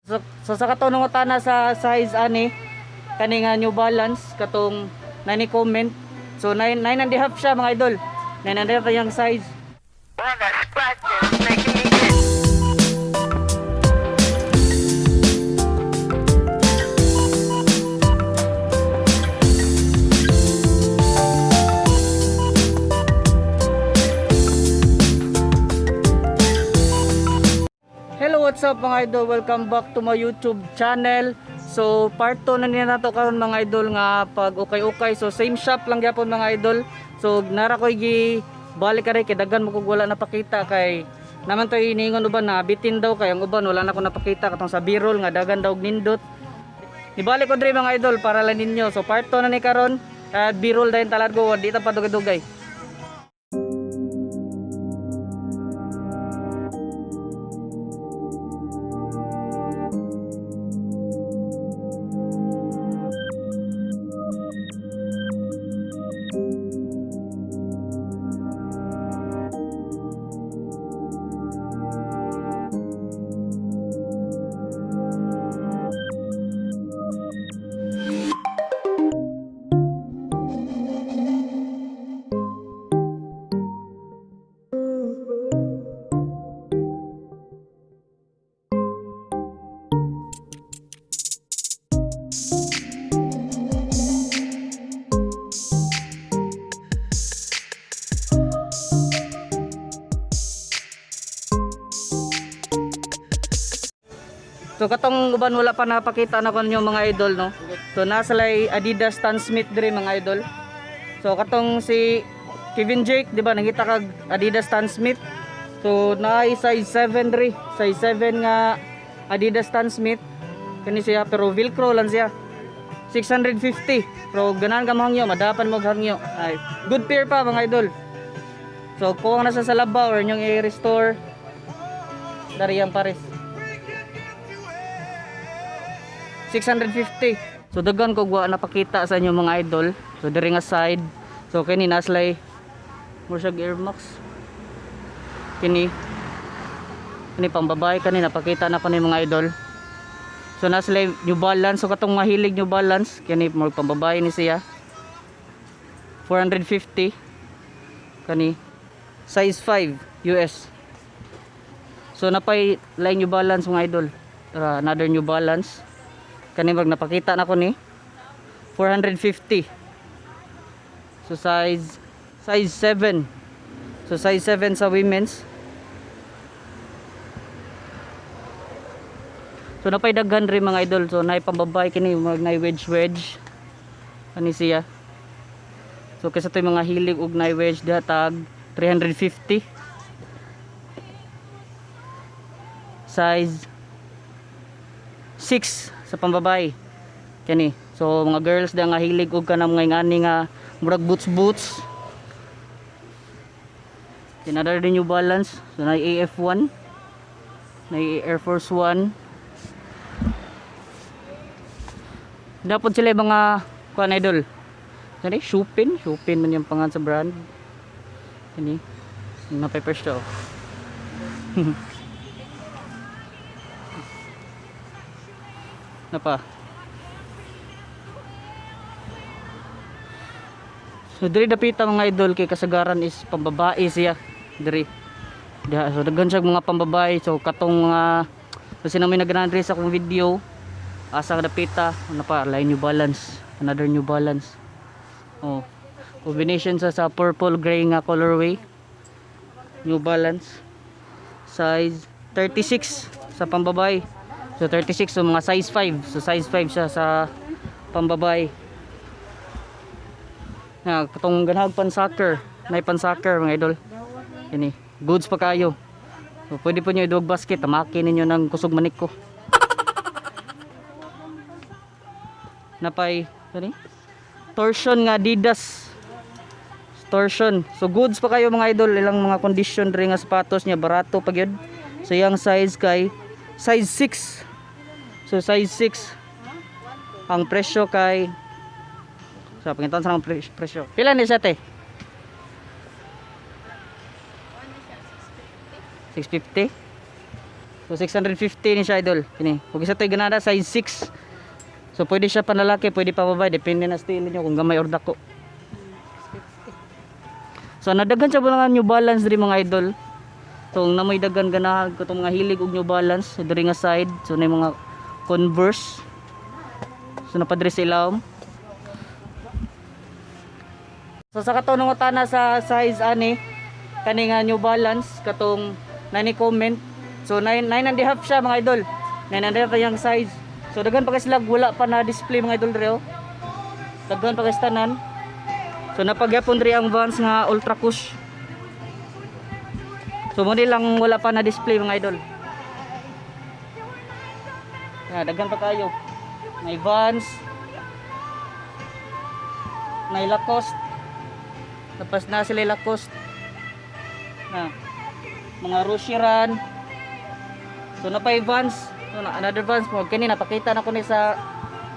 So sa katong nangutana sa size ani kani nga New Balance katong nani comment. So 9 9.5 siya, mga idol. 9.5 yung size. Well, the scratch is making me itch. Hello, what's up, mga idol? Welcome back to my YouTube channel. So, part 2 na niya nato karon, mga idol, nga pag ukay-ukay. So, same shop lang gyapon, mga idol. So, nara ko'y gi balik kare kay daghan mo kog wala napakita kay naman to'y iniingon uban na bitin daw kay ang uban wala na ko napakita katong sa birol nga dagan daw og nindot. Nibalik ko diri, mga idol, para lang ninyo. So, part 2 na ni karon at birol dayon talargo, di ta padugay-dugay. So katong uban wala pa napakita na ko ninyo, mga idol, no. So nasa lay Adidas Stan Smith diri, mga idol. So katong si Kevin Jake, di ba, nangita kag Adidas Stan Smith. So naay size 7 diri, size 7 nga Adidas Stan Smith. Kani siya pero velcro lang siya. 650. Pero ganahan ka mo hangyo, madapan mo og hangyo. Ay, good pair pa, mga idol. So kuwang na siya sa laba or inyong i-restore. Dari ang pares. 650. So daghan ko wa napakita sa inyo, mga idol. So diri nga side. So kini naslay mo siya Air Max. Kini kini pambabae kani napakita na ko ni mga idol. So naslay New Balance, so katong mahilig New Balance kini mo pambabae ni siya. 450 kani size 5 US. So napay line New Balance, mga idol. Tara, another New Balance. Kani mag napakita na ko ni 450. So size size 7. So size 7 sa women's. So napay daghan rin, mga idol. So nay pambabae kini mag nay wedge wedge. Kani siya. So kaysa to'y mga hilig og nay wedge diha tag 350. Size 6 sa pambabae. Kani. So mga girls da nga hilig og kanang mga ingani nga murag boots boots. Another din New Balance. So na AF1. Na Air Force 1. Dapat sila yung mga kuan, idol. Kani Shupin, Shupin man yung pangan sa brand. Kani. Mga papers to. Na pa. So diri dapita, mga idol, kay kasagaran is pambabae siya diri. Diha so daghan siya mga pambabae, so katong mga kasi namin naganahan diri sa akong video asa ka dapita. Ano pa, line New Balance, another New Balance. Oh. Combination sa purple gray nga colorway. New Balance size 36 sa pambabae. So 36, so mga size 5. So size 5 siya sa pambabae. Na katong ganahag pan soccer, nay pan soccer, mga idol. Kini, goods pa kayo. So pwede po niyo iduwag basket, tamaki ninyo ng kusog manik ko. Napay kani? Torsion nga Adidas. Torsion. So goods pa kayo, mga idol, ilang mga condition diri nga sapatos niya, barato pa gyud. So yang size kay size 6. So size 6. Ang presyo kay sa pangitan sa presyo. Pila ni siya, te? 650. So 650 ni siya, idol. Kini. Kung isa to'y ganada size 6. So pwede siya panlalaki, pwede pa babae, depende na style niyo kung gamay or dako. So nadaghan siya nga New Balance diri, mga idol. So ang namoy daghan ganahan ko tong mga hilig og New Balance, so diri nga side, so na mga Converse. So napadre sa ilawom. So sa katong nangutana sa size ani kani nga New Balance katong nani comment. So 9 9.5 siya, mga idol. 9.5 yung size. So daghan pa kay sila wala pa na display, mga idol, diri oh. Daghan pa kay sa tanan. So napagyapon diri ang Vans nga Ultra Cush. So mo lang wala pa na display, mga idol. Ya, daghan pa kayo. May Vans. May Lacoste. Tapos na sila Lacoste. Na. Mga Roshiran. So napay Vans. So na another Vans mo. Kini napakita na ko ni sa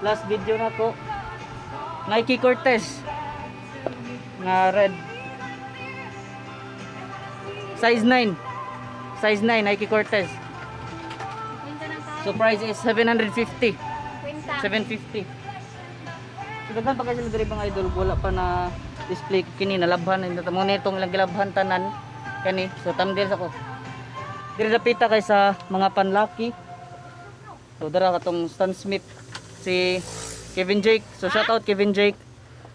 last video nako. Nike Cortez nga red. Size 9. Size 9 Nike Cortez. So price is 750. 750. So daghan pa kasi sila diri, mga idol, wala pa na display kini nalabhan na mo nitong ilang gilabhan tanan kani. So thumbnail sa ko. Diri dapita kay sa mga panlaki. So dara katong Stan Smith si Kevin Jake. So shout out Kevin Jake.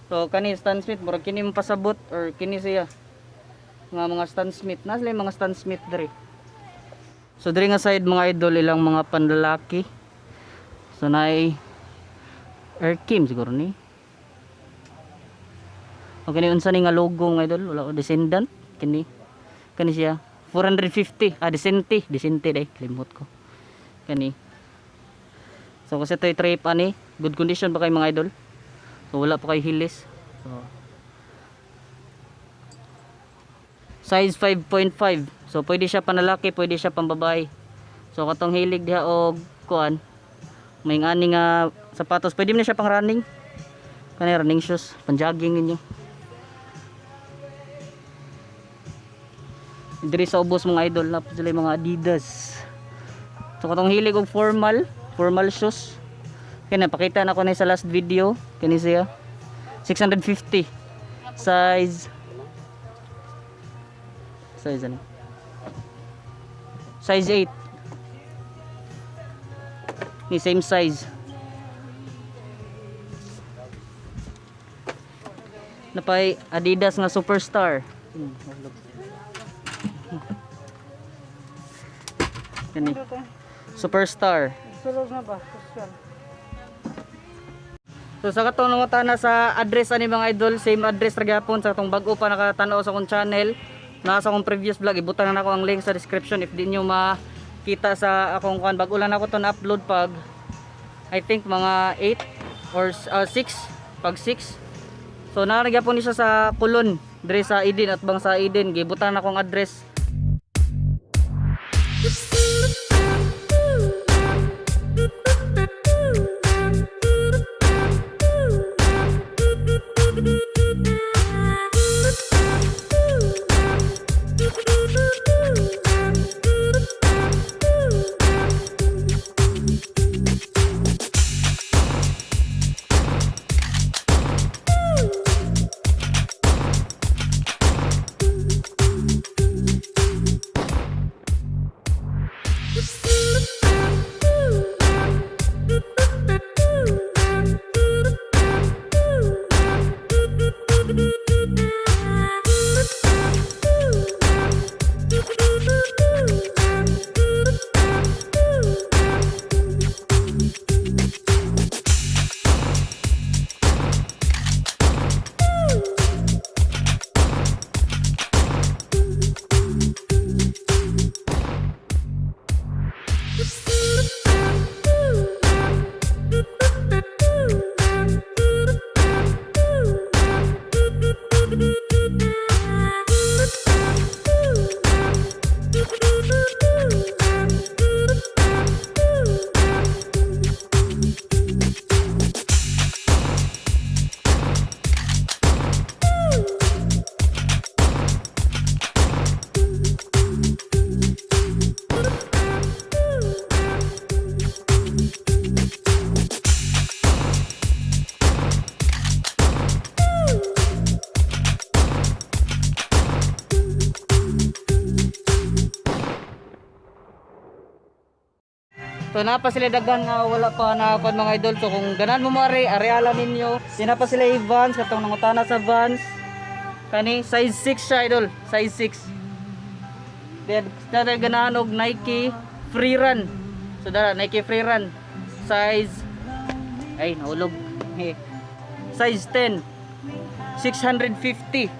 So kani Stan Smith murag kini pasabot or kini siya nga mga Stan Smith. Na sila yung mga Stan Smith diri. So diri nga side, mga idol, ilang mga panlalaki. So naay Erkim siguro ni. O kini unsa ni nga logo, mga idol? Wala ko descendant kini. Kani siya 450. Ah, decente, decente day, limot ko. Kani. So kasi ito'y trip ani, good condition pa kay, mga idol. So wala pa kay hilis. So size 5.5. So pwede siya panlalaki, pwede siya pambabae. So katong hilig diha og kuan, may ngani nga sapatos, pwede mo na siya pang running. Kani running shoes, pang jogging ninyo. Diri sa ubos, mga idol, na sila yung mga Adidas. So katong hilig og formal, formal shoes. Kaya napakita na ko na sa last video, kani siya. 650. Size ano? Size 8. Ni same size. Napay Adidas nga Superstar. Kani. Superstar. Sulod na ba? Social. So sa katong nangutana sa address ani, mga idol, same address ra gyapon sa katong bag-o pa nakatanaw sa akong channel. Naa sa akong previous vlog, ibutan na nako ang link sa description if di nyo makita sa akong kuan. Bag-o lang nako to na-upload pag I think mga 8 or 6, pag 6. So naa ra gyapon ni siya sa Kulon, diri sa Eden at bang sa Eden, gibutan na akong address. So napa sila daghan nga wala pa na kuan, mga idol. So kung ganahan mo moari, areala ninyo. Di pa sila i Vans, katong nangutana sa Vans. Kani size 6 siya, idol, size 6. Then natay ganahan og Nike Free Run. So dara Nike Free Run. Size, ay, nahulog. Size 10. 650.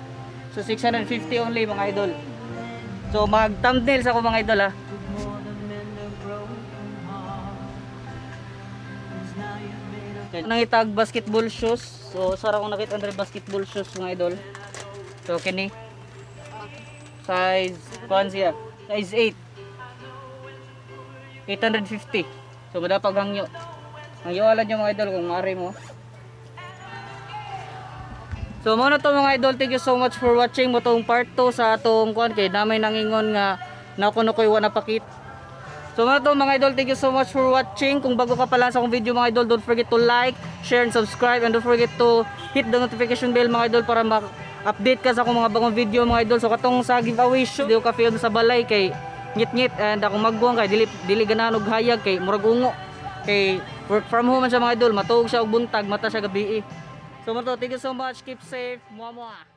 So 650 only, mga idol. So mag thumbnail sa ako, mga idol, ha. Nangitag basketball shoes. So sara akong nakita andre basketball shoes, mga idol. So kini size kuan siya. Size 8. 850. So madapag hangyo. Hangyo alan nyo, mga idol, kung maari mo. So mao na to, mga idol, thank you so much for watching mo tong part 2 sa atong kuan kay namay nangingon nga nako no koy wa napakit. So mao na to, mga idol, thank you so much for watching. Kung bago ka pa lang sa akong video, mga idol, don't forget to like, share and subscribe and don't forget to hit the notification bell, mga idol, para ma-update ka sa akong mga bagong video, mga idol. So katong sa giveaway show, di ko ka film sa balay kay ngit-ngit and akong magguwang kay dili dili ganahan og hayag kay murag ungo. Kay work from home man siya, mga idol, matuog siya og buntag, mata siya gabi. So mao to, thank you so much. Keep safe. Mua mua.